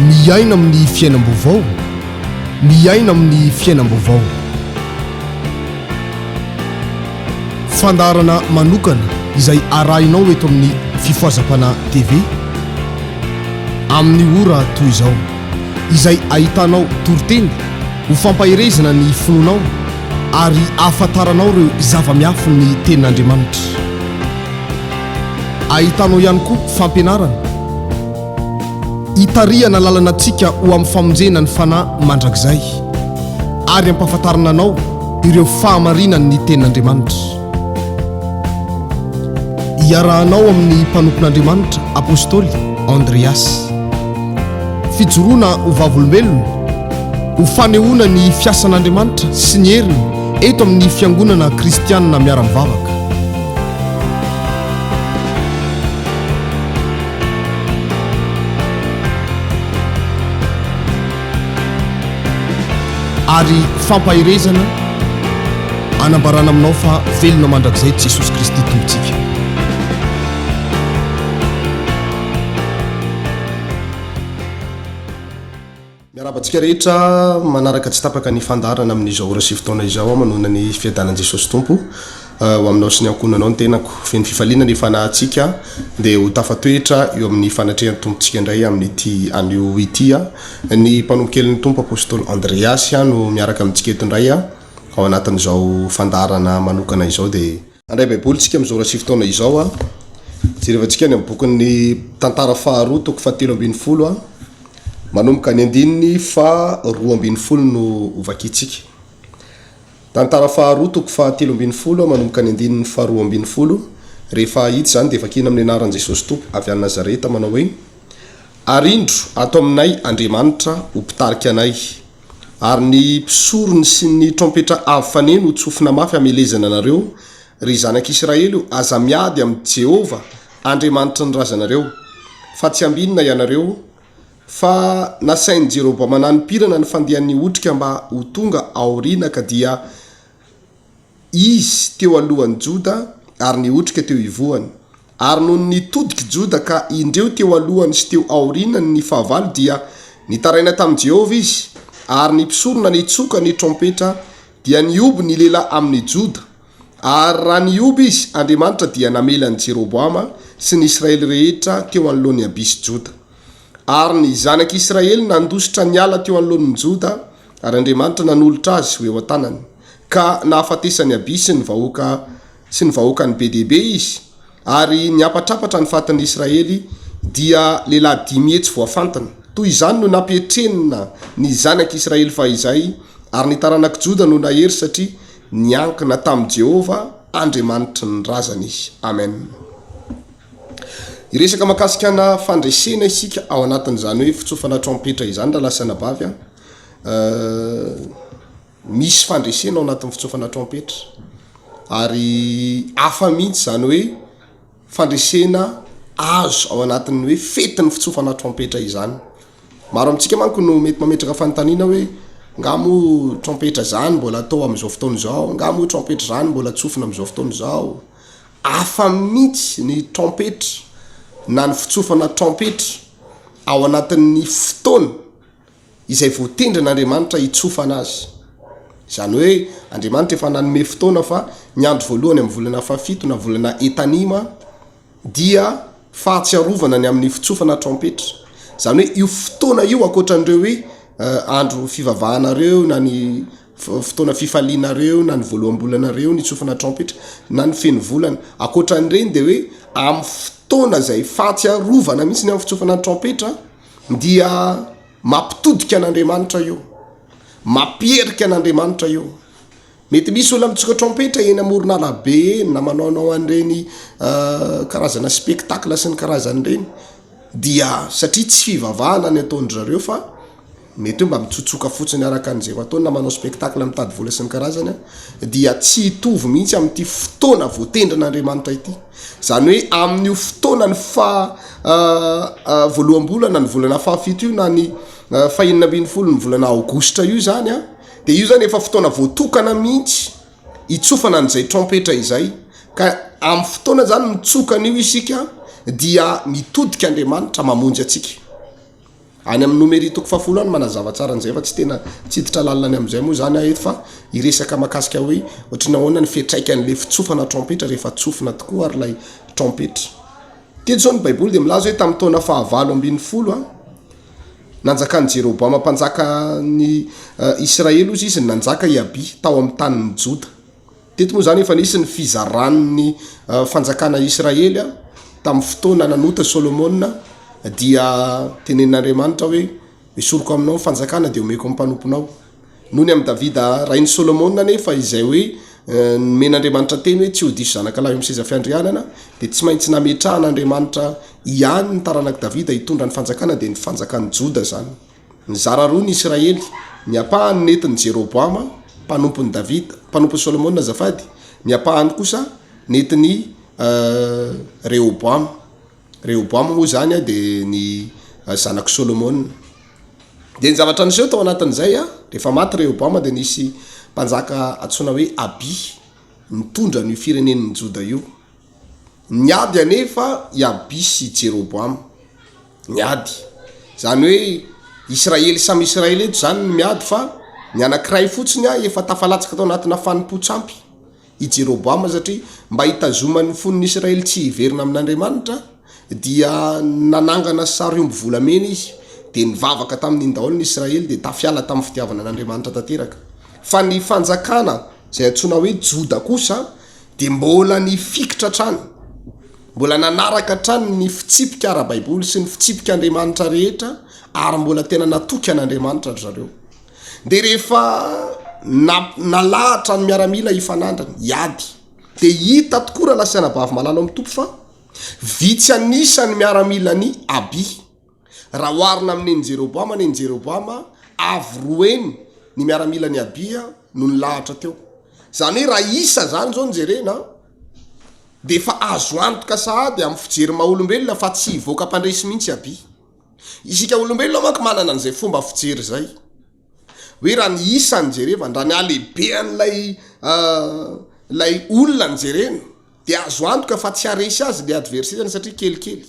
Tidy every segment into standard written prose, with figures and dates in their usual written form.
Miaina amin'ny fiainam-baovao, miaina amin'ny fiainam-baovao. Fandaharana manokana izay arahinao eto amin'ny Fifohazam-panahy TV amin'ny ora toy izao, izay ahitanao toriteny ho fampaherezana ny finoanao ary ahafantaranao ireo zava-miafin'ny Tenin'Andriamanitra. Ahitanao ihany koa fampianarana hitarihana lalana antsika ho amin'ny famonjena ny fanahy mandrakizay ary hampahafantarana anao ireo fahamarinan'ny Tenin'Andriamanitra. Iarahanao amin'ny mpanompon'Andriamanitra Apostoly Andreas. Fijoroana ho vavolombelona, ho fanehoana ny fiasan'Andriamanitra sy ny heriny eto amin'ny Fiangonana Kristianina Miara-mivavaka. Ary fampaherezana anambarana aminao fa velona mandrakizay Jesosy Kristy Tompontsika. Miarahaba antsika rehetra manaraka tsy tapaka ny fandaharana amin'izao ora sy fotoana izao aho manohana ny fiadanan'i Jesosy Tompo ho aminao sy ny ankohonanao ny tenako. Feno fifaliana ny fanahintsika dia ho tafatoetra eo amin'ny fanatrehan'ny Tompontsika indray amin'ity anio ity. Ny mpanompokelin'ny Tompo Apostoly Andreasy no miaraka amintsika eto indray ao anatin'izao fandaharana manokana izao dia. Handray Baiboly isika amin'izao ora sy fotoana izao a. Jerevantsika any amin'ny bokin'ny Tantara faharoa toko fahatelo ambin'ny folo a. Manomboka ny andininy faha 12 no hovakintsika. Tantara faharoa toko fahatelo ambin'ny folo a, manomboka ny andininy faha 12. Rehefa hahita izany dia vakina amin'ny anaran'i Jesosy Tompo avy any Nazareta manao hoe, Ary indro ato aminay Andriamanitra ho mpitarika anay. Ary ny mpisorony sy ny trompetra avo faneno ho tsofina mafy hamelezana anareo, ry zanak'Israely o, aza miady amin'i Jehovah, Andriamanitry ny razanareo, fa tsy hambinina ianareo, Fa nasain'i Jeroboama nanimpirana ny fandehan'ny otrika mba ho tonga aoriana, ka dia Izy teo alohan'i Joda, ary nihotrika teo ivohony. Ary nony nitodika Joda ka indreo teo alohany sy teo aorianany ny fahavalo, dia nitaraina tamin'i Jehovah izy, ary ny mpisorona nitsoka ny trompetra, dia nihoby ny lehilahy amin'i Joda. Ary raha nihoby izy, Andriamanitra dia namela an'i Jeroboama sy ny Israely rehetra teo anoloan'i Abia sy Joda. Ary ny zanak'Israely nandositra niala teo anoloan'i Joda, Ary Andriamanitra nanolotra azy ho eo an-tanany, ka nahafatesan'i Abia sy ny vahoaka sy ny vahoakany be dia be izy, ary niampatrampatra ny fatin'ny Israely, dia lehilahy 500 voafantina. Toy izany no nampietrena ny zanak'i Israely fahizay, ary ny taranak'i Joda no nahery satria niankina tamin'i Jehovah Andriamanitry ny razany izy. Amen. Hiresaka mahakasika ana fandresena isika ao anatin'izany hoe fitsofana trompetra izany rahalahy sy anabavy a. Misy fandresena ao anatin'ny fitsofana trompetra ary hafa mihitsy izany hoe fandresena azo ao anatin'ny hoe fetin'ny fitsofana trompetra izany. Maro amintsika manko no mety mametraka fanontaniana hoe nga moa trompetra zany mbola atao amin'izao fotoana izao, nga moa trompetra zany mbola tsofina amin'izao fotoana izao. Hafa mihitsy ny trompetra na ny fitsofana trompetra ao anatin'ny fotoana izay voatendrin'Andriamanitra hitsofana azy. Izany hoe Andriamanitra efa nanome fotoana fa ny andro voalohany amin'ny volana fahafito na volana Etanima dia fahatsiarovana ny amin'ny fitsofana trompetra. Izany hoe io fotoana io ankoatran'ireo hoe andro fivavahanareo na ny fotoana fifalianareo na ny voaloham-bolanareo ny tsofana trompetra na ny feno volana. Ankoatran'ireny dia hoe amin'ny fotoana izay fahatsiarovana mihitsy ny amin'ny fitsofana ny trompetra dia mampitodika an'Andriamanitra io, mampierika an'Andriamanitra io. Mety misy olona mitsoka trompetra eny amoron'arabe eny na manaonao an'ireny karazana spectacle sy ny karazany ireny dia satria tsy fivavahana ny ataon-dry zareo fa mety hoe mba mitsotsoka fotsiny araka an'izay ho ataony na manao spectacle mitady vola sy ny karazany a, dia tsy hitovy mihitsy amin'ity fotoana voatendrin'Andriamanitra ity. Izany hoe amin'io fotoana ny faha voaloham-bolana ny volana fahafito io na ny fahenina ambin'ny folo ny volana aogositra io izany a, de io zany efa fotoana voatokana mihitsy hitsofana an'izay trompetra izay, ka amin'ny fotoana zany mitsoka an'io isika dia mitodika Andriamanitra mamonjy antsika. Any amin'ny Nomery toko fahafolo any manazava tsara an'izay fa tsy tena tsy hiditra lalina any amin'izay moa izany aho eto fa hiresaka mahakasika hoe ohatry ny ahoana ny fiantraikan'ilay fitsofana trompetra rehefa tsofina tokoa ary ilay trompetra. Teto izao ny Baiboly dia milaza hoe tamin'ny taona fahavalo ambinifolo a, nanjakan'i Jeroboama mpanjakan'ny Israely hozy izy nanjaka i Abia tao amin'ny tanin'i Joda. Teto moa izany efa nisy ny fizaran'ny fanjakana Israely tamin'ny fotoana nanota Solomona dia tenenin'Andriamanitra hoe esoriko aminao ny fanjakana dia omeko amin'ny mpanomponao. Nony amin'i Davida rain'i Solomona anefa izay hoe nomen'Andriamanitra teny hoe tsy ho diso zanaka lahy eo amin'ny seza fiandrianana dia tsy maintsy nametrahan'Andriamanitra ihany ny taranak'i Davida hitondra ny fanjakana dia ny fanjakan'i Joda izany. Nizara roa ny Israely, ny ampahany nentin'i Jeroboama, mpanompon'i Davida, mpanompon'i Solomona azafady, ny ampahany kosa nentin'i Rehoboama. Rehoboama moa izany dia ny zanak'i Solomona. Dia ny zavatra niseho tao anatin'izay, rehefa maty Rehoboama dia nisy mpanjaka antsoina hoe Abia nitondra an'io firenen'ny Joda io. Niady anefa i Abia sy Jeroboama. Niady. Izany hoe Israely samy Israely eto izany no miady fa ny anankiray fotsiny efa tafalatsaka tao anatina fanompoan-tsampy i Jeroboama satria mba hitazoman'ny fon'ny Israely tsy hiverina amin'Andriamanitra dia nanangana sariomby volamena izy dia nivavaka tamin'iny daholo ny Israely dia tafiala tamin'ny fitiavana an'Andriamanitra tanteraka. Fa ny fanjakana izay antsoina hoe Joda kosa dia mbola nifikitra hatrany, mbola nanaraka hatrany ny fitsipika ara-baiboly sy ny fitsipik'Andriamanitra rehetra ary mbola tena natoky an'Andriamanitra ry zareo. Dia rehefa na- nalahatra ny miaramila hifanandrina, hiady, dia hita tokoa rahalahy sy anabavy malala ao amin'ny Tompo fa vitsy an'isa ny miaramilan'i Abia. Raha oharina amin'ny nen'i Jeroboama, nen'i Jeroboama avo roa heny ny miaramilan'i Abia no nilahatra teo. Izany hoe raha isa izany izao no jerena dia efa azo antoka sahady amin'ny fijery maha olombelona fa tsy hivoaka mpandresy mihitsy Abia. Isika olombelona manko manana an'izay fomba fijery izay. Hoe raha ny isa no jerevana, raha ny halehibean'ilay ilay olona no jerena dia azo antoka fa tsy haresy azy ilay adversaire-ny satria kelikely.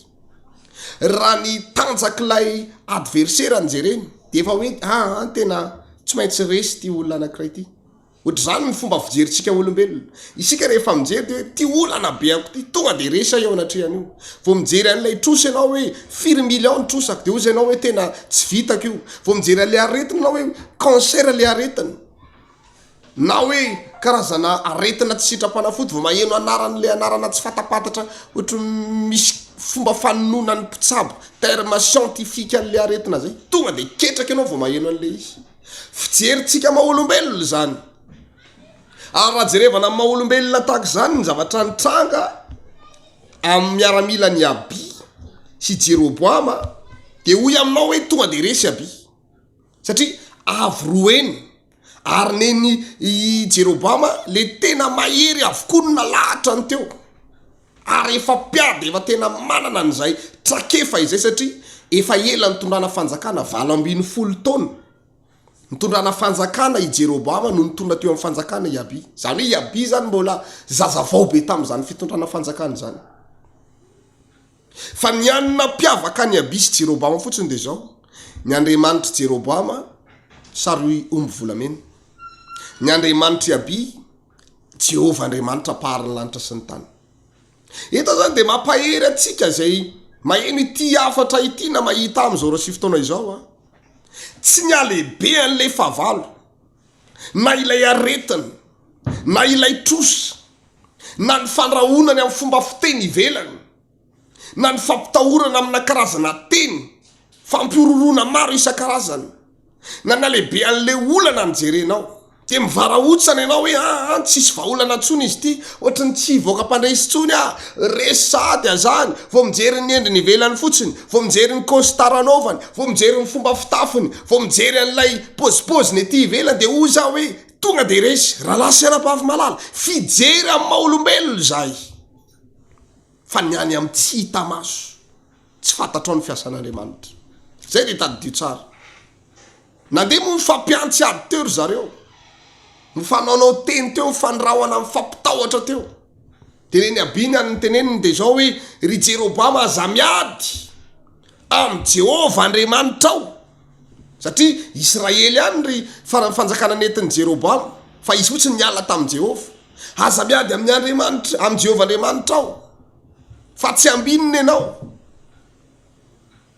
Raha ny tanjak'ilay adversaire no jerena dia efa hoe aa tena tsy maintsy resy ity olona anankiray ity. Ohatr'izany ny fomba fijerintsika olombelona. Isika rehefa mijery dia hoe ity olana be ako ity, tonga dia resy aho eo anatrehan'io. Vao mijery an'ilay trosa ianao hoe firy millions ny trosako dia hozy ianao hoe tena tsy vitako io. Vao mijery an'ilay aretina ianao hoe cancer ilay aretina. Na hoe karazana aretina tsy sitram-panafody vao maheno anaran'ilay anarana tsy fatapantatra ohatry ny misy fomba fanononan'ny mpitsabo terme scientifique an'ilay aretina zay, tonga dia ketraka ianao vao maheno an'ilay izy. Fijerintsika maha olombelona izany. Ary raha jerevana amin'ny maha olombelona tahaka izany ny zavatra nitranga amin'ny miaramilan'i Abia sy Jeroboama dia hoy aminao hoe tonga dia resy Abia. Satria avo roa heny ary neny i Jeroboama le tena mahery avokoa no nalahatra ny teo. Ary efa mpiady efa tena manana an'izay trakefa izay satria efa ela nitondrana fanjakana, 18 taona nitondrana fanjakana i Jeroboama no nitondra teo amin'ny fanjakana i Abia. Izany hoe i Abia zany mbola zazavao be tamin'izany fitondrana fanjakana izany. Fa ny hany nampiavaka an'i Abia sy Jeroboama fotsiny dia izao, ny andriamanitr'i Jeroboama sary omby volamena, ny andriamanitr'i Abia, Jehovah Andriamanitra Mpahary ny lanitra sy ny tany. Eto izany dia mampahery antsika izay maheno ity hafatra ity na mahita amin'izao ora sy fotoana izao a. Tsy ny halehibehan'ilay fahavalo, na ilay aretina, na ilay trosa, na ny fandrahonany amin'ny fomba fiteny ivelany, na ny fampitahorana amina karazana teny fampihorohoroana maro isan-karazany, na nalehibe an'ilay olana no jerenao, dia mivarahontsana ianao hoe aa tsisy vahaolana intsony izy ity, ohatry ny tsy hivoaka mpandresy intsony aho, resy sahady aho izany, vao mijery ny endriny ivelany fotsiny, vao mijery ny costard anaovany, vao mijery ny fomba fitafiny, vao mijery an'ilay paozipaoziny ety ivelany dia hoy izaho hoe tonga dia resy, rahalahy sy anabavy malala, fijery amin'ny maha olombelona izahay. Fa ny any amin'ny tsy hita maso, tsy fantatrao ny fiasan'Andriamanitra. Izay dia tadidio tsara. Nandeha moa nifampiantsy ady teo ry zareo. Nifanaonao teny teo, nifandrahona, nifampitahotra teo. Dia neny Abia ny an'ny teneniny dia izao hoe, Ry Jeroboama aza miady! amin'i Jehovah Andriamanitrao. Satria Israely ihany ry fanjakana nentin'i Jeroboama, fa izy fotsiny niala tamin'i Jehovah. Aza miady amin'ny Andriamanitra, amin'i Jehovah Andriamanitrao, fa tsy ambinina ianao.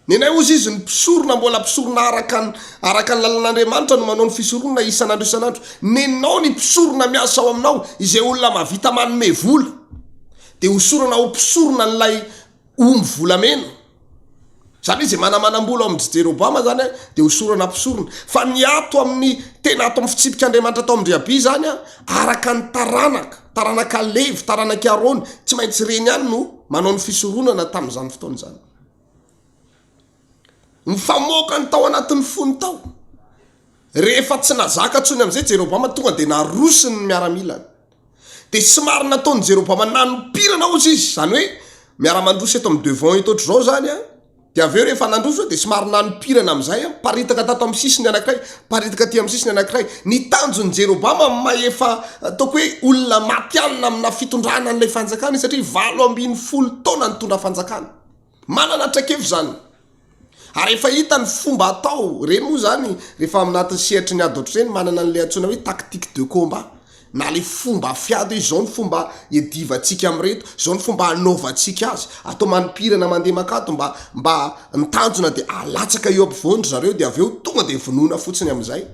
Nenay hozy izy, ny mpisorona mbola mpisorona araka ny araka ny lalan'Andriamanitra no manao ny fisoronana isan'andro isan'andro. Nenao ny mpisorona miasa ao aminao, izay olona mahavita manome vola, dia hosorana ho mpisorona an'ilay omby volamena. Izany hoe izay manamanam-bola ao amin-dry Jeroboama izany dia hosorana mpisorona. Fa ny ato amin'ny tena ato amin'ny fitsipik'Andriamanitra tao amin-dry Abia izany, araka ny taranaka, taranaka Levy, taranak'i Arona, tsy maintsy ireny ihany no manao ny fisoronana tamin'izany fotoana izany. Nifamoaka ny tao anatin'ny fony tao. Rehefa tsy nazaka intsony amin'izay Jeroboama, tonga dia narosiny ny miaramilany. Dia somary nataon'i Jeroboama nanompirana hozy izy, izany hoe miara-mandroso eto amin'ny devant eto ohatr'izao izany an, dia avy eo rehefa nandroso dia somary nanompirana amin'izay an, miparitaka tato amin'ny sisiny anankiray, miparitaka aty amin'ny sisiny anankiray. Ny tanjon'i Jeroboama amin'ny maha efa ataoko hoe olona matihanina amina fitondrana an'ilay fanjakana izy satria 18 taona nitondra fanjakana. Manana traikefa izany. Ary efa hita ny fomba atao, ireny moa izany rehefa aminatin'ny sehatry ny ady ohatr'ireny manana an'ilay antsoina hoe tactique de combat na ilay fomba fiady hoe izao ny fomba iadivantsika amin'ireto, izao ny fomba hanaovantsika azy, atao manimpirana mandeha mankato mba mba ny tanjona dia alatsaka eo ampovoany ry zareo dia avy eo tonga dia vonoina fotsiny amin'izay.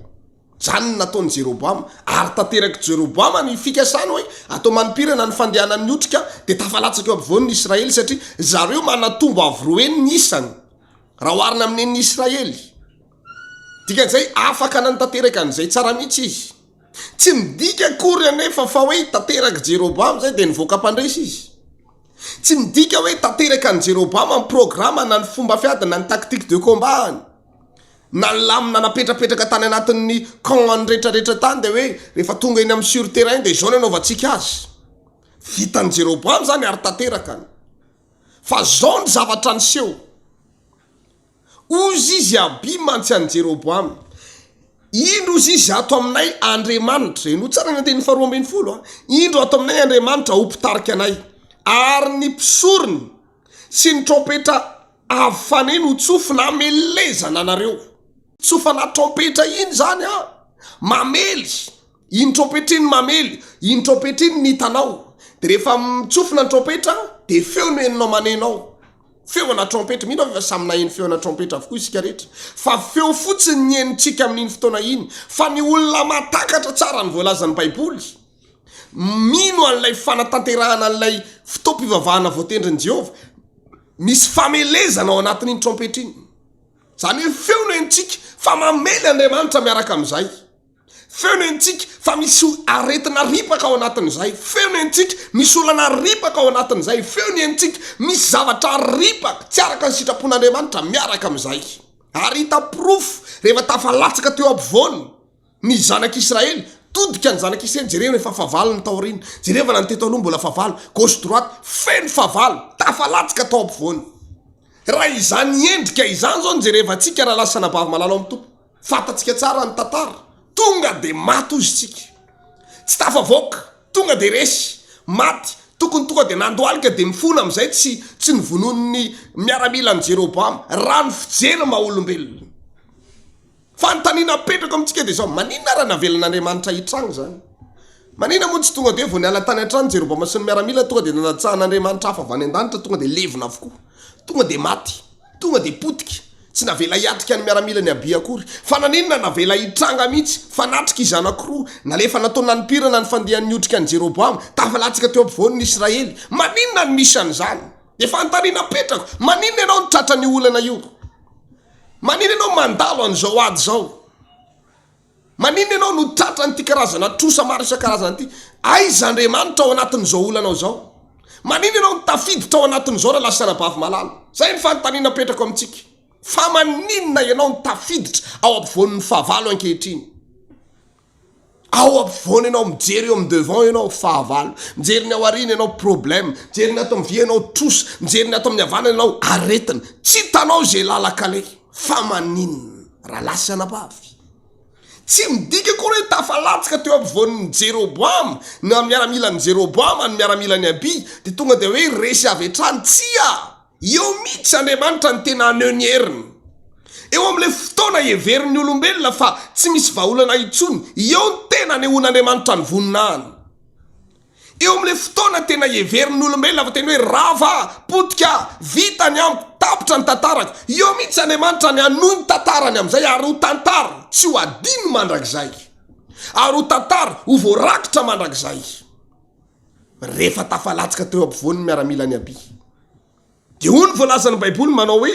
Izany no nataon'i Jeroboama. Ary tanterak'i Jeroboama ny fikasany hoe atao manimpirana ny fandehanan'ny otrika, dia tafalatsaka eo ampovoany ny Israely, satria zareo manatombo avo roa heny ny isany, raha oharina amin'ny an'ny Israely. Dikan'izay, afaka nanatanteraka an'izay tsara mihitsy izy. Tsy midika akory anefa fa hoe tanterak'i Jeroboama izay dia nivoaka mpandresy izy. Tsy midika hoe tanteraka an'i Jeroboama ny programa na ny fomba fiady na ny tactique de combat-ny. Na ny lamina napetrapetraka tany anatin'ny camp any retraretra tany dia hoe rehefa tonga eny amin'ny sur terrain dia izao no anaovantsika azy. Vitan'i Jeroboama izany ary tanteraka ny. Fa izao ny zavatra niseho. Hozy izy Abia mantsy an'i Jeroboama. Indro hozy izy ato aminay Andriamanitra. Henoy tsara ny andininy faharoa ambin'ny folo a. Indro ato aminay Andriamanitra ho mpitarika anay. Ary ny mpisorony sy ny trompetra Avy faneno tsofina hamelezana anareo. Tsofana trompetra iny zany an! Mamely! Iny trompetra iny mamely, iny trompetra iny ny hitanao. De rehefa mitsofina ny trompetra de feo no henonao maneno ao. Feo ana trompetra, mino aho fa efa samy naheno feo ana trompetra avokoa isika rehetra. Fa feo fotsiny ny henontsika amin'iny fotoana iny. Fa ny olona mahatakatra tsara ny voalazan'ny baiboly, mino an'ilay fanatanterahana an'ilay fotoam-pivavahana voatendrin'i Jehovah, Misy famelezana ao anatin'iny trompetra iny. Izany hoe feo no henontsika fa mamely Andriamanitra miaraka amin'izay. Feo no henontsika fa misy aretina ripaka ao anatin'izay. Feo no henontsika misy olana ripaka ao anatin'izay. Feo no henontsika misy zavatra ripaka tsy araka ny sitrapon'Andriamanitra miaraka amin'izay. Ary hita porofo rehefa tafalatsaka teo ampovoany. Ny zanak' Israely, todika ny zanak' Israely, jereo efa fahavalo ny taoriana, jerevana ny teto aloha mbola fahavalo, gauche droite, feno fahavalo, tafalatsaka tao ampovoany. Raha izany endrika izany zao no jerevantsika rahalahy sy anabavy malala ao amin'ny Tompo, fantatsika tsara ny tantara, tonga de maty hozy tsika, tsy tafavoaka, tonga de resy, maty, tokony tonga de nandohalika de mifona amin'izay tsy tsy novonoin'ny miaramilan'i Jeroboama, raha ny fijery maha olombelona. Fanontaniana apetrako amintsika dia izao, maninona raha navelan'Andriamanitra hitranga izany? Maninona moa tsy tonga dia vao niala tany an-trano Jeroboama sy ny miaramila tonga dia nandatsahan'Andriamanitra afo avy any an-danitra tonga dia levona avokoa, tonga dia maty, tonga dia potika, tsy navela hiatrika ny miaramilany Abia akory. Fa naninona navela hitranga mihitsy fa natrika izy anankiroa, nalefa natao nanimpirana ny fandehan'ny otrika an'i Jeroboama, tafalatsaka teo ampovoany ny Israely. Maninona no misy an'izany? Dia fanontaniana apetrako, maninona ianao no tratran'io olana io? Maninona ianao mandalo an'izao ady izao? Maninona ianao no tratran'ity karazana trosa maro isan-karazany ity? Aiza Andriamanitra ao anatin'izao olanao izao? Maninona ianao no tafiditra ao anatin'izao rahalahy sy anabavy malala? Izay ny fanontaniana apetrako amintsika. Fa maninona ianao no tafiditra ao ampovoan'ny fahavalo ankehitriny? Ao ampovoany ianao, mijery eo amin'ny devant ianao, fahavalo. Mijery ny ao aoriana ianao, problème. Mijery ny ato amin'ny via ianao, trosa. Mijery ny ato amin'ny havanana ianao, aretina. Tsy hitanao izay lalan-kaleha. Fa maninona rahalahy sy anabavy? Tsy midika akory hoe tafalatsaka teo ampovoan'ny Jeroboama, na miaramilan'i Jeroboama, ny miaramilan'i Abia, dia tonga dia hoe resy avy hatrany. Tsia! Eo mihitsy Andriamanitra no tena haneho ny heriny. Eo amin'ilay fotoana heverin'ny olombelona fa tsy misy vahaolana intsony, eo no tena anehoan'Andriamanitra ny voninahiny. Eo amin'ilay fotoana tena heverin'ny olombelona fa tena hoe rava, potika, vita ny amiko, tapitra ny tantarako, eo mihitsy Andriamanitra ny hanohy ny tantarany amin'izay ary ho tantara tsy ho adino mandrakizay. Ary ho tantara ho voarakitra mandrakizay. Rehefa tafalatsaka teo ampovoany ny miaramilan'i Abia, dia hoy ny voalazan'ny Baiboly manao hoe,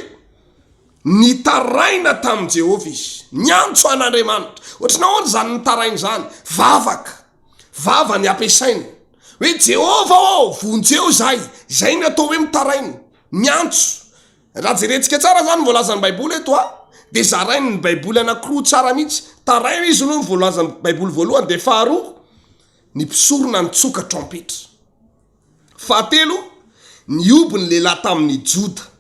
Nitaraina tamin'i Jehovah izy, niantso an'Andriamanitra. Ohatry ny ahoana izany nitaraina izany? Vavaka. Vava ny ampiasaina. Hoe, Jehovah ô, vonjeo izahay. Izay ny atao hoe mitaraina, miantso. Raha jerentsika tsara izany ny voalazan'ny Baiboly eto a, dia zarain'ny Baiboly anankiroa tsara mihitsy. Taraina izy aloha ny voalazan'ny Baiboly voalohany, dia faharoa, ny mpisorona nitsoka trompetra. Fahatelo, nihoby ny lehilahy tamin' i Joda.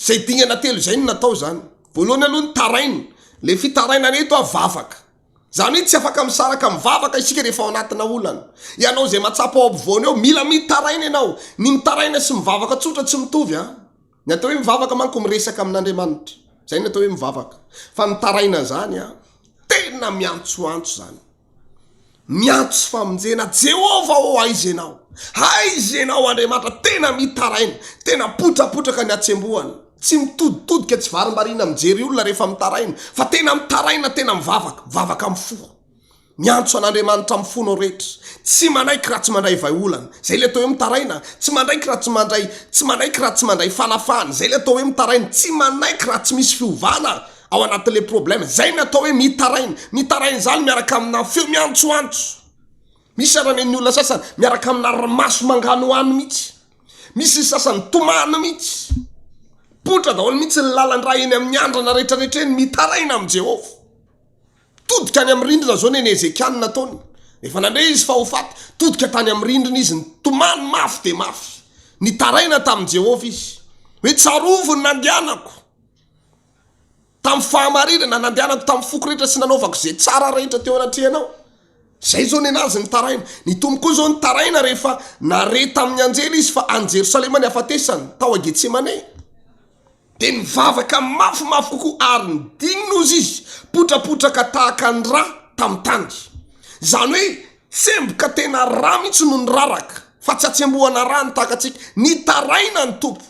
Izay dingana telo izay no natao izany. Voalohany aloha ny taraina. Ilay fitarainana eto a, vavaka. Izany hoe tsy afaka misaraka amin'ny vavaka isika rehefa ao anatina olana. Ianao izay mahatsapa ao ampovoany ao, mila mitaraina ianao. Ny mitaraina sy mivavaka tsotra tsy mitovy an. Ny atao hoe mivavaka manko miresaka amin'Andriamanitra. Izay ny atao hoe mivavaka. Fa ny taraina izany an, tena miantsoantso izany. Miantso famonjena, Jehovah ô aiza ianao? Aiza ianao Andriamanitra? Tena mitaraina, tena potrapotraka ny hatsembohana. Tsy mitoditodika, tsy varimbariana mijery olona rehefa mitaraina, fa tena mitaraina, tena mivavaka, mivavaka amin'ny fo. Miantso an'Andriamanitra amin'ny fonao rehetra. Tsy manaiky raha tsy mandray vahaolana. Izay ilay atao hoe mitaraina. Tsy manaiky raha tsy mandray, tsy manaiky raha tsy mandray fanafahana. Izay ilay atao hoe mitaraina. Tsy manaiky raha tsy misy fiovana ao anatin'ilay problème. Izay ny atao hoe mitaraina. Mitaraina izany miaraka amina feo miantsoantso. Misy ary ny olona sasany miaraka amina ranomaso manganohano mihitsy. Misy ny sasany tomany mihitsy. Poitra daholo mihitsy ny lalan-drà eny amin'ny andrana rehetrarehetra eny mitaraina amin'i Jehovah. Todika any amin'ny rindrina izao neny Hezekia no nataony. Rehefa nandre izy fa ho faty, todika tany amin'ny rindrina izy, nitomany mafy dia mafy. Nitaraina tamin'i Jehovah izy, hoe, Tsarovy ny nandehanako tamin'ny fahamarinana, nandehanako tamin'ny foko rehetra sy nanaovako izay tsara rehetra teo anatrehanao. Izay izao nenazy nitaraina. Nitombo koa izao nitaraina rehefa nare tamin'ny anjely izy fa any Jerosalema ny hafatesany, tao a Getsemane. Dia nivavaka mafimafy kokoa ary nidinina ozy izy, potrapotraka tahaka ny ra tamin'ny tany. Izany hoe tsemboka tena ra mihitsy no niraraka, fa tsy hatsembohana ra ny tahaka antsika. Nitaraina ny Tompo.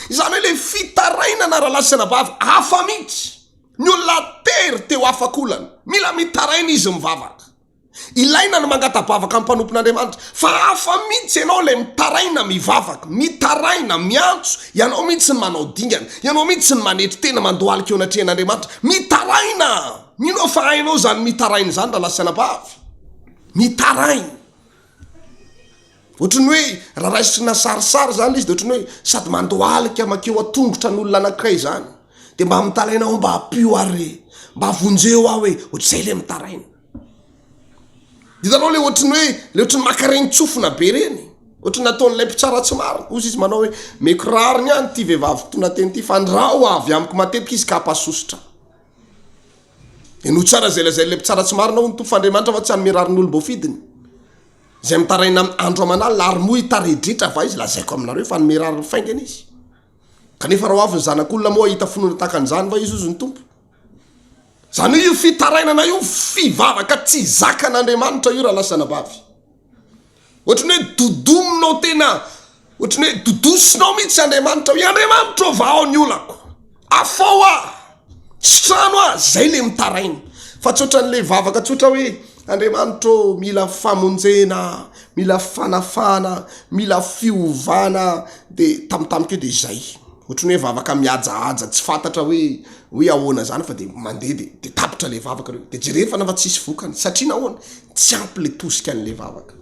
Izany hoe ilay fitarainana rahalahy sy anabavy hafa mihitsy. Ny olona tery teo afak'olana, mila mitaraina izy mivavaka. Ilaina ny mangata-bavaka amin'ny mpanompon'Andriamanitra, fa hafa mihitsy ianao ilay mitaraina mivavaka, mitaraina, miantso, ianao mihitsy ny manao dingana, ianao mihitsy ny manetry tena mandohalika eo anatrehan'Andriamanitra, mitaraina! Mino aho fa hainao izany mitaraina izany rahalahy sy anabavy. Mitaraina. Ohatran'ny hoe raha raisina sarisary izany ilay izy dia ohatran'ny hoe sady mandohalika mankeo an-tongotra ny olona anankiray izany, dia mba mitaraina aho mba ampio aho re, mba vonjeo aho e, ohatr'izay ilay mitaraina. Hitanao le ohatry ny hoe le ohatry ny maka renin-tsofina be reny, ohatry ny nataon'ilay mpitsara tsy marina, hozy izy manao hoe meko rariny ihany ity vehivavy mpitondra teny ity fa ndrao avy amiko matetika izy ka hampasosotra. Henoy tsara izay lazain'ilay mpitsara tsy marina hoy ny Tompo fa Andriamanitra va tsy hanome rariny olom-boafidiny izay mitaraina aminy andro aman'alina ary moa hitaredretra va izy? Lazaiko aminareo fa hanome rariny faingana izy. Kanefa raha ho avy ny zanak'olona moa hahita finoana tahaka an'izany va izy hozy ny Tompo? Izany hoe io fitarainana io fivavaka tsy zakan'Andriamanitra io rahalahy sy anabavy. Ohatran'ny hoe dodominao tena, ohatran'ny hoe dodosinao mihitsy Andriamanitra hoe Andriamanitra ô vahao ny olako, afao aho, sitrano aho, zay le mitaraina. Fa tsy ohatran'le vavaka tsotra hoe Andriamanitra ô mila famonjena, mila fanafahana, mila fiovana, de tampotampoka eo de zay. Ohatran'ny hoe vavaka mihajahaja tsy fantatra hoe hoe ahoana zany fa de mandeha de de tapitra le vavaka reo de jereo fa nafa tsisy vokany satria nahoana tsy ampy le tosika an'le vavaka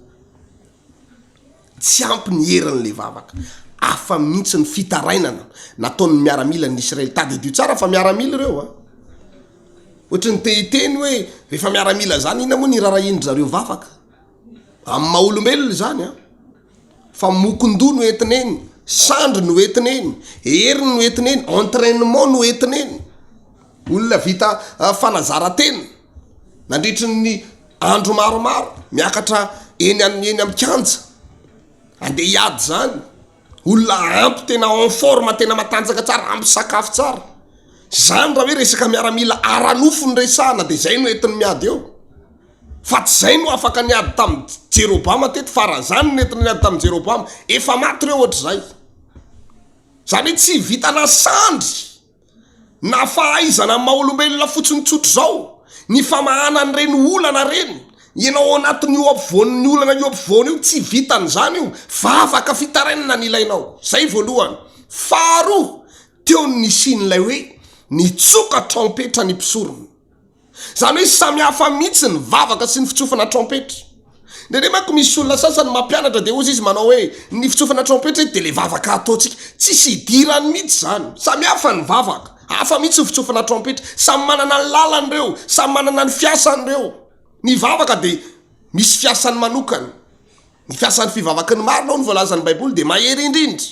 tsy ampy ny herin'le vavaka hafa mihitsy ny fitarainana nataon'ny miaramila ny Israely tadidio tsara fa miaramila ireo a ohatry ny te hiteny hoe rehefa miaramila zany inona moa ny irarahian-dry zareo vavaka amin'ny maha olombelona izany a Fa mokon-doha no entina eny, sandry no entina eny, hery no entina eny, entrainement no entina eny. Olona vita fanazaran-tena nandritry ny andro maromaro, miakatra eny amin'ny eny amin'ny kianja, andeha hiady izany. Olona ampy tena en forme tena matanjaka tsara, ampy sakafo tsara. Zany raha hoe resaka miaramila ara-nofo no resahana de zay no entiny miady eo. Fa tsy zay no afaka niady tamin'i Jeroboama teto fa raha zany no nentina niady tamin'i Jeroboama, efa maty ireo ohatr'izay. Zany hoe tsy vitana sandry na fahaizana amin'ny maha olombelona fotsiny tsotr'izao ny famahana an'ireny olana ireny. Ianao ao anatin'io ampovoan'ny olana io ampovoany io, tsy vitan'izany io, vavaka fitarainana ny ilainao. Zay voalohany. Faharoa, teo ny nisian'ilay hoe nitsoka trompetra ny mpisorona. Izany hoe samy hafa mihitsy ny vavaka sy ny fitsofana trompetra. Indraindray manko misy olona sasany mampianatra dia hozy izy manao hoe ny fitsofana trompetra eto dia le vavaka ataontsika. Tsisy idirany mihitsy izany. Samy hafa ny vavaka, hafa mihitsy ny fitsofana trompetra. Samy manana ny lalany ireo, samy manana ny fiasany ireo. Ny vavaka dia misy fiasany manokana. Ny fiasan'ny fivavaky ny marina hoy ny voalazan'ny baiboly dia mahery indrindra.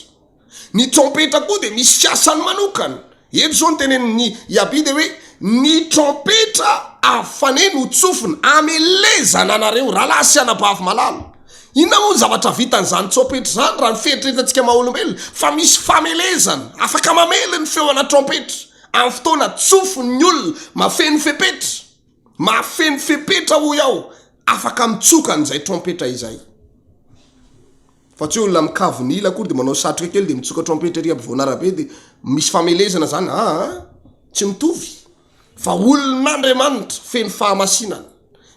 Ny trompetra koa dia misy fiasany manokana. Eto izao ny tenenin'i Iaby dia hoe ny trompetra avy faneno ho tsofina hamelezana anareo rahalahy sy anabavy malala. Inona moa ny zavatra vitan'izany trompetra izany raha ny fieritreretantsika maha olombelona? Fa misy famelezana, afaka mamely ny feo ana trompetra amin'ny fotoana tsofin'ny olona mahafeno fepetra. Mahafeno fepetra hoy aho, afaka mitsoka an'izay trompetra izay. Fa tsy hoe olona mikavona ila akory de manao satroka kely de mitsoka trompetra ery ampovoan'arabe de misy famelezana zany, aa tsy mitovy fa olon'Andriamanitra feno fahamasinana,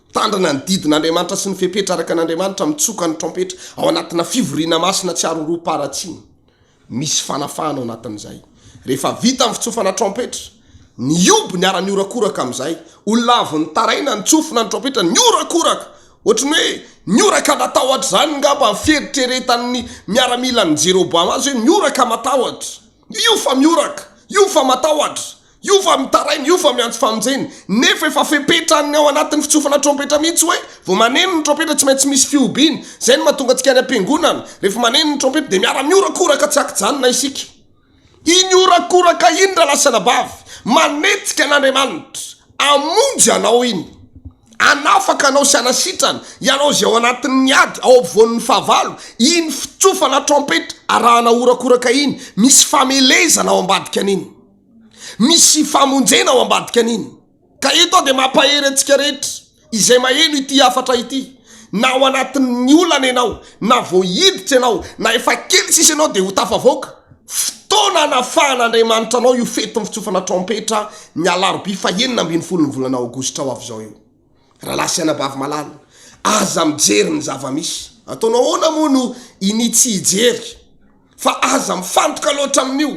mitandrina ny didin'Andriamanitra sy ny fepetra araka an'Andriamanitra mitsoka ny trompetra ao anatina fivoriana masina tsy aroroam-paharatsiana. Misy fanafahana ao anatin'izay. Rehefa vita ny fitsofana trompetra, nihoby niara-nihorakoraka amin'izay. Olona avy nitaraina, nitsofina ny trompetra, nihorakoraka. Ohatry ny hoe nihoraka natahotra izany angamba ny fieritreretan'ny miaramilan'i Jeroboama azy hoe mihoraka matahotra. Io fa mihoraka, io fa matahotra. Io fa mitaraina, io fa miantso famonjena. Nefa efa fepetran'ny ao anatin'ny fitsofana trompetra mihitsy hoe vao maneno ny trompetra tsy maintsy misy fihobiana. Izay no mahatonga antsika any am-piangonana, rehefa maneno ny trompetra dia miara-mihorakoraka tsy ankijanona isika. Iny horakoraka iny rahalahy sy anabavy, manetsika an'Andriamanitra hamonjy anao iny. Hanafaka anao sy hanasitrana ianao izay ao anatin'ny ady, ao ampovoan'ny fahavalo. Iny fitsofana trompetra arahana horakoraka iny, misy famelezana ao ambadika an'iny. Misy famonjena ao ambadika an'iny. Ka eto aho dia mampahery antsika rehetra izay maheno ity hafatra ity, na ao anatin'ny olana ianao, na vao hiditra ianao, na efa kely sisa ianao dia ho tafavoaka. Fotoana hanafahan'Andriamanitra anao io fetin'ny fitsofana trompetra ny alarobia fahenina ambin'ny folon'ny volana aogositra ho avy izao io. Rahalahy sy anabavy malala, aza mijery ny zava-misy. Ataonao ahoana moa no inia tsy hijery? Fa aza mifantoka loatra amin'io.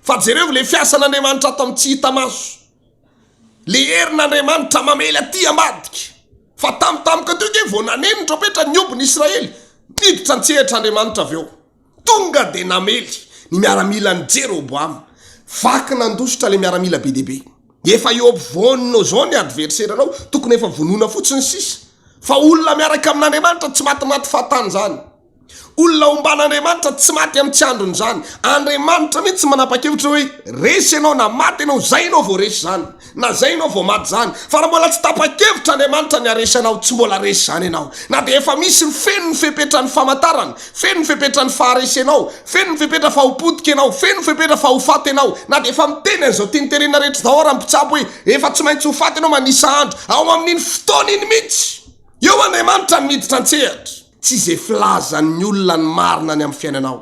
Fa jereo le fiasan'Andriamanitra ato amin'ny tsy hita maso. Le herin'Andriamanitra mamely aty ambadika. Fa tampotampoka teo nge vao naneno ny trompetra nihoby ny Israely. Niditra an-tsehatra Andriamanitra avy eo. Tonga dia namely ny miaramilan'i Jeroboama. Vaky nandositra le miaramila be dia be. Efa eo ampovoaninao izao ny adversaire-nao, tokony efa vonoina fotsiny sisa. Fa olona miaraka amin'Andriamanitra tsy matimaty fahatany izany. Olona omban'Andriamanitra tsy maty amin'ny tsy androny izany. Andriamanitra mihitsy manapa-kevitra hoe resy ianao na maty ianao, zay ianao vao resy izany, na zay ianao vao maty izany. Fa raha mbola tsy tapa-kevitra Andriamanitra ny haresy anao, tsy mbola resy izany ianao. Na dia efa misy ny feno ny fepetran'ny famantarana, feno ny fepetran'ny faharesenao, feno ny fepetra fa ho potika ianao, feno ny fepetra fa ho faty ianao, na dia efa miteny an'izao tiany tenenina rehetra izao ara ny mpitsabo hoe efa tsy maintsy ho faty ianao manisa andro, ao amin'iny fotoana iny mihitsy, eo Andriamanitra no miditra an-tsehatra. Tsy izay filazan'ny olona ny marina ny amin'ny fiainanao.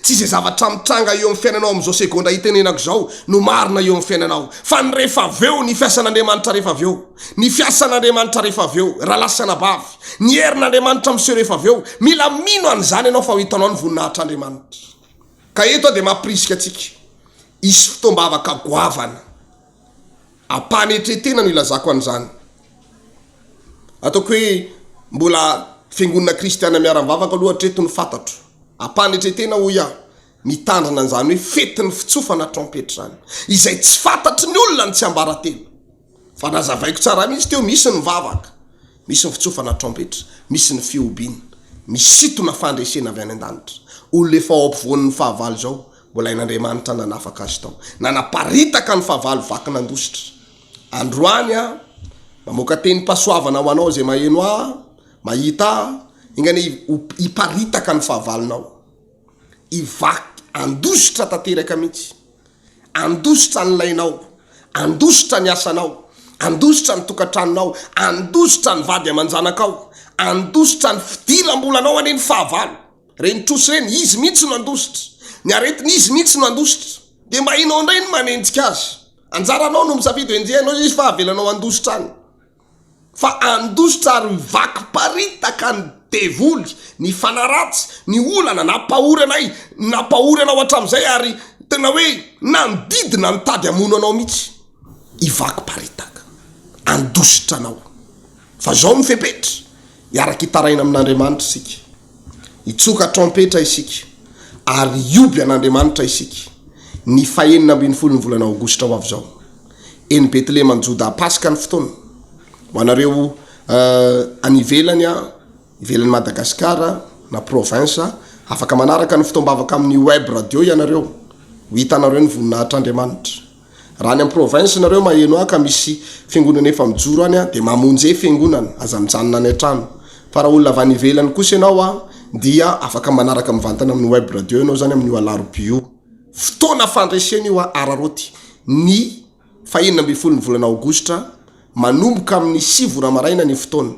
Tsy izay zavatra mitranga eo amin'ny fiainanao amin'izao segondra itenenako izao no marina eo amin'ny fiainanao. Fa ny rehefa avy eo, ny fiasan'Andriamanitra rehefa avy eo. Ny fiasan'Andriamanitra rehefa avy eo, rahalahy sy anabavy. Ny herin'Andriamanitra miseho rehefa avy eo. Mila mino an'izany ianao fa ho hitanao ny voninahitr'Andriamanitra. Ka eto aho dia mampirisika antsika hisy fotoam-bavaka goavana. Am-panetren-tena no ilazako an'izany. Ataoko hoe mbola fiangonana kristiana miara-mivavaka aloha hatreto no fantatro. Am-panetren-tena hoy aho, mitandrina an'izany hoe fetin'ny fitsofana trompetra izany. Izay tsy fantatry ny olona ny tsiambaratelo. Fa nazavaiko tsara mihitsy teo, misy ny vavaka, misy ny fitsofana trompetra, misy ny fihobiana, misintona fandresena avy any an-danitra. Olona efa ao ampovoan'ny fahavalo izao, Mbola hain'Andriamanitra nanafaka azy tao. Nanaparitaka ny fahavalo vaky nandositra. Androany aho, mamoaka tenim-pahasoavana ho anao izay maheno ahy, mahita ahy, enga anie hiparitaka ny fahavalonao. Hivaky handositra tanteraka mihitsy. Handositra ny lainao, handositra ny asanao, handositra ny tokantranonao, handositra ny vady aman-janakao, handositra ny fidiram-bolanao anie ny fahavalo. Ireny trosa ireny, izy mihitsy no handositra. Ny aretina, izy mihitsy no handositra. Dia mba ianao indray no manenjika azy. Anjaranao no misafidy ho enjehinao izy fa avelanao handositra any. Fa handositra ary hivaky paritaka ny devoly, ny fanahy ratsy, ny olana nampahory anay, nampahory anao hatramin'izay ary tena hoe nanodidina nitady hamono anao mihitsy. Hivaky paritaka, handositra anao. Fa izao ny fepetra, hiaraka hitaraina amin'Andriamanitra isika. Hitsoka trompetra isika ary hioby an'Andriamanitra isika ny fahenina ambin'ny folon'ny volana aogositra ho avy izao. Eny Betlehema any Jodà Paska ny fotoana. Ho anareo any ivelany, ivelan'i Madagasikara na province, afaka manaraka ny fotoam-bavaka amin'ny web radio ianareo. Ho hitanareo ny voninahitr'Andriamanitra. Raha any am province nareo maheno ahy ka misy fiangonana efa mijoro any dia mamonje fiangonana, aza mijanona any an-trano. Fa raha olona avy any ivelany kosa ianao an dia afaka manaraka mivantana amin'ny web radio ianao zany amin'io alarobia io. Fotoana fandresena io an, araraoty ny fahenina ambin'ny folon'ny volana aogositra Manomboka amin'ny 9 ora maraina ny fotoana.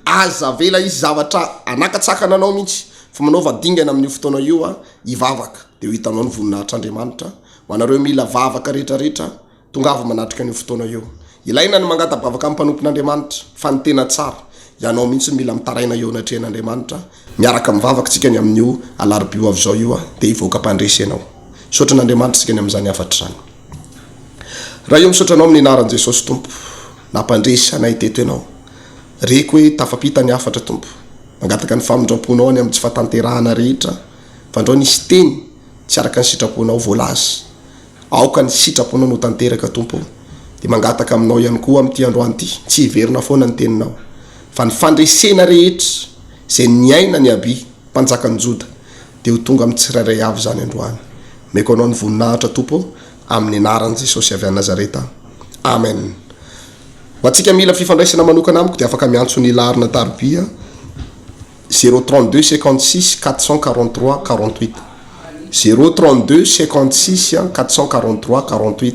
Aza avela hisy zavatra hanakatsakana anao mihitsy fa manaova dingana amin'io fotoana io hivavaka dia ho hitanao ny voninahitr'Andriamanitra. Ho anareo mila vavaka rehetrarehetra, tongava manatrika an'io fotoana io. Ilaina ny mangata-bavaka amin'ny mpanompon'Andriamanitra fa ny tena tsara, ianao mihitsy no mila mitaraina eo anatrehan'Andriamanitra. Miaraka mivavaka isika ny amin'io alarobia ho avy izao io dia hivoaka mpandresy ianao. Misaotra an'Andriamanitra isika ny amin'izany hafatra izany. Ray ô misaotra anao amin'ny anaran'i Jesosy Tompo nampandresy anay teto ianao. Reko hoe tafampita ny hafatra Tompo. Mangataka ny famindramponao any amin'ny tsy fahatanterahana rehetra fandrao nisy teny tsy araka ny sitraponao voalaza. Aoka ny sitraponao no tanteraka Tompo ô. Dia mangataka aminao ihany koa amin'ity androany ity tsy hiverina foana ny teninao fa ny fandresena rehetra izay niainan'i Abia mpanjakan'i Joda dia ho tonga amin'ny tsirairay avy izany androany. Omeko anao ny voninahitra Tompo ô, amin'ny anaran'i Jesosy avy any Nazareta. Amen. Ho antsika mila fifandraisana manokana amiko dia afaka miantso ny laharana tarobia 032 56 443 48 032 56 443 48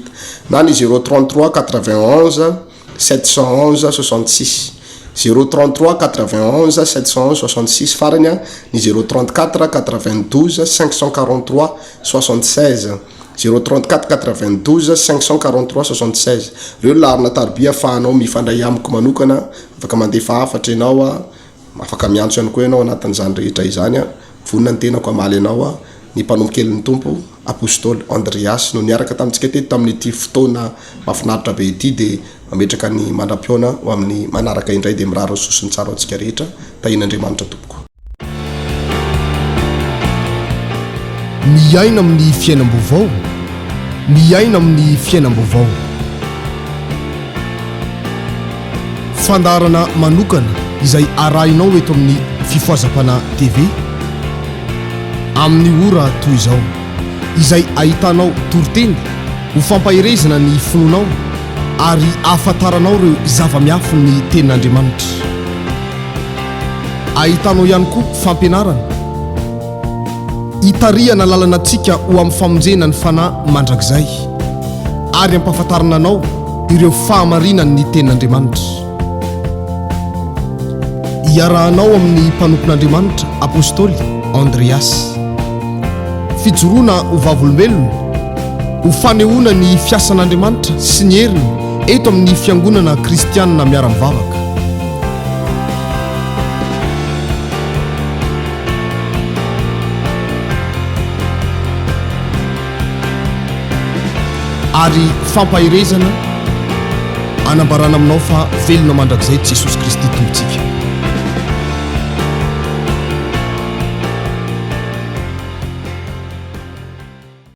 na ny 033 91 711 66 033 91 711 66 farany a ny 034 92 543 76 034 92 543 76 reo ny laharana tarobia afahanao mifandray amiko manokana afaka mandefa hafatra ianao a Afaka miantso ihany koa ianao anatin'izany rehetra izany an! Vonona ny tenako hamaly anao aho. Ny mpanompo kelin'ny Tompo, Apostoly Andreas, no niaraka tamintsika teto tamin'ity fotoana mahafinaritra be ity dia mametraka ny mandra-pihaona ho amin'ny manaraka indray dia mirary ny soa sy ny tsara ho antsika rehetra. Tahian'Andriamanitra tompoko. Miaina amin'ny fiainam-baovao, miaina amin'ny fiainam-baovao. Fandaharana manokana izay arahinao eto amin'ny Fifohazam-panahy TV amin'ny ora toy izao, izay ahitanao toriteny ho fampaherezana ny finoanao ary ahafantaranao ireo zava-miafin'ny Tenin'Andriamanitra. Ahitanao ihany koa fampianarana hitarihana lalana antsika ho amin'ny famonjena ny fanahy mandrakizay ary hampahafantarana anao ireo fahamarinan'ny Tenin'Andriamanitra. Iarahanao amin'ny mpanompon'Andriamanitra Apostoly Andreas. Fijoroana ho vavolombelona, ho fanehoana ny fiasan'Andriamanitra sy ny heriny eto amin'ny Fiangonana Kristianina Miara-mivavaka. Ary fampaherezana anambarana aminao fa velona mandrakizay Jesosy Kristy Tompontsika.